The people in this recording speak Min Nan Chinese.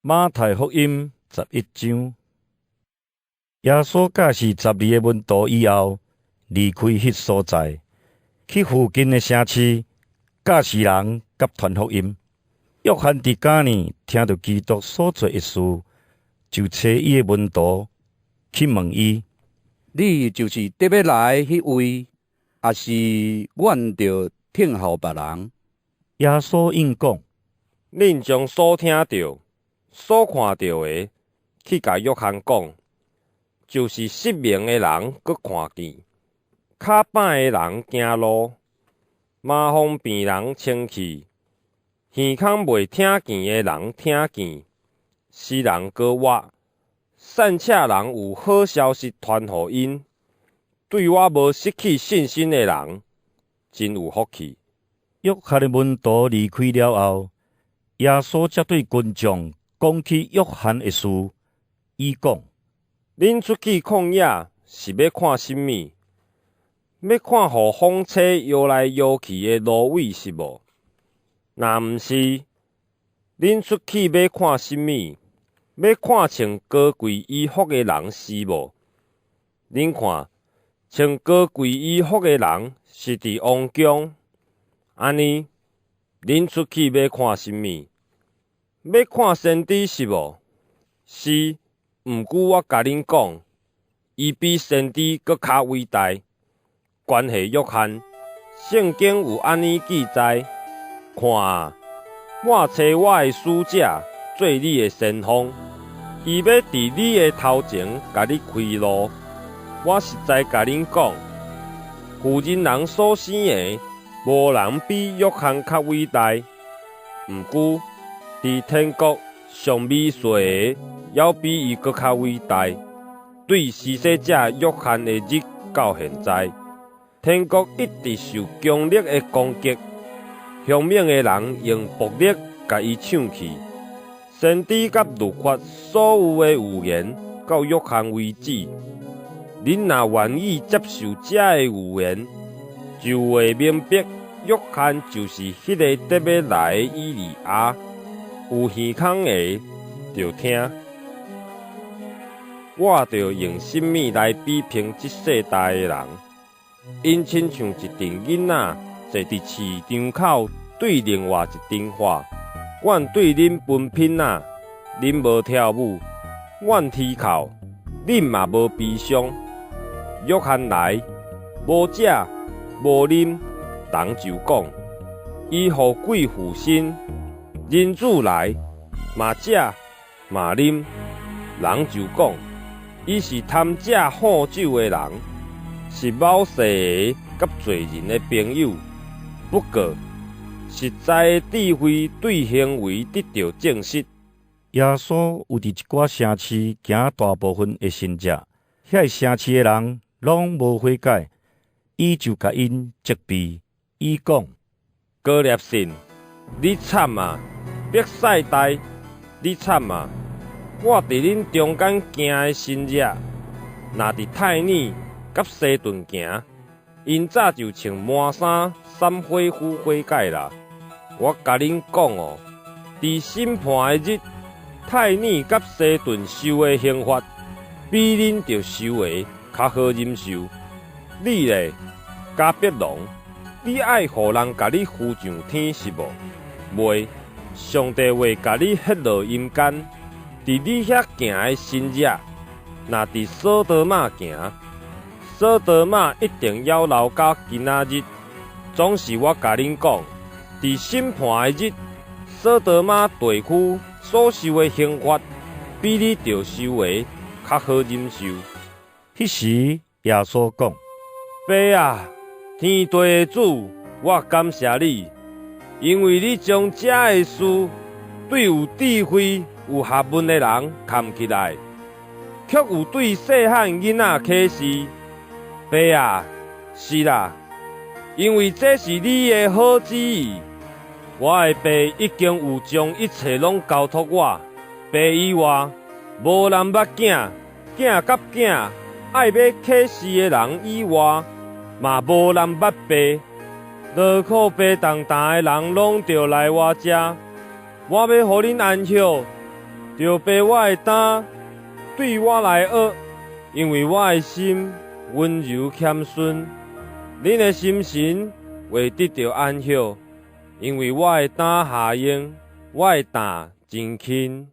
馬太福音11章，耶穌教示12個門徒以後，離開彼所在，去附近的城市教示人佮傳福音。約翰佇監裡聽著基督所做的事，就差伊的門徒去問伊：你就是得欲來彼位，抑是阮著等候別人？耶穌應講：恁將所聽著、所看著的，去共約翰講，就是失明的人閣看見，跤板的人行路，麻風病人清氣，耳孔袂聽見的人聽見，死人閣活，散赤人有好消息傳予𪜶。對我無失去信心的人，真有福氣。約翰的門徒離開了後，耶穌才對群眾講起約翰的事。伊講：恁出去曠野是欲看啥物？欲看予風吹搖來搖去的蘆葦是無？若毋是，恁出去欲看啥物？欲看穿高貴衣服的人是無？恁看，穿高貴衣服的人是佇王宮。按呢，恁出去欲看啥物？欲看先知是無？是，毋過我共恁講，伊比先知閣較偉大。關係約翰，聖經有按呢記載：看啊，我差我的使者做你的先鋒，伊欲佇你的頭前共你開路。我實在共恁講，婦人人所生的，無人比約翰較偉大。毋過，佇天國上微細的，猶比伊閣較偉大。對施洗者約翰的日到現在，天國一直受強力的攻擊，兇猛的人用暴力共伊搶去。先知佮律法所有的預言，到約翰為止。恁若願意接受這个預言，就會明白約翰就是彼个得欲來的以利亞。有耳孔的，著聽。我著用啥物來比評這世代的人？𪜶親像一陣囡仔坐佇市場口對另外一陣喊：阮對恁歕品仔，恁無跳舞；阮啼哭，恁嘛無悲傷。約翰來，無食無啉，人就講：伊予鬼附身。人子來，嘛食嘛啉，人就講：伊是貪食好酒的人，是謀稅的佮罪人的朋友。不過，實在的智慧對行為得著證實。耶穌有佇一寡城市行大部分的神跡，遐個城市的人攏無悔改，伊就共𪜶責備，伊講：哥納信，你慘啊！伯賽大，你慘啊！我佇恁中間行的神跡，若佇泰爾佮西頓行，𪜶早就穿麻衫、捎火烌悔改啦。我共恁講哦，佇審判的日，泰爾佮西頓受的刑罰，比恁著受的較好忍受。你咧，迦百農，你愛予人共你扶上天是無？袂，上帝會共你彼落陰間。佇你遐行的神跡，若佇所多瑪行，所多瑪一定猶留到今仔日。總是我共恁講，佇審判的日，所多瑪地區所受的刑罰，比你著受的較好忍受。彼時耶穌講：爸啊，天地的主，我感謝你，因為你將這个事對有智慧、有學問的人藏起來，卻有對細漢囡仔啟示。爸啊，是啦，因為這是你的好旨意。我的爸已經有將一切攏交託我，爸以外，無人捌囝，囝佮囝愛欲啟示的人以外，嘛無人捌爸。勞苦負重擔的人攏著來我遮，我欲予恁安歇。著背我的擔，對我來學，因為我的心溫柔謙遜，恁的心神會得著安歇，因為我的擔下容，我的擔真輕。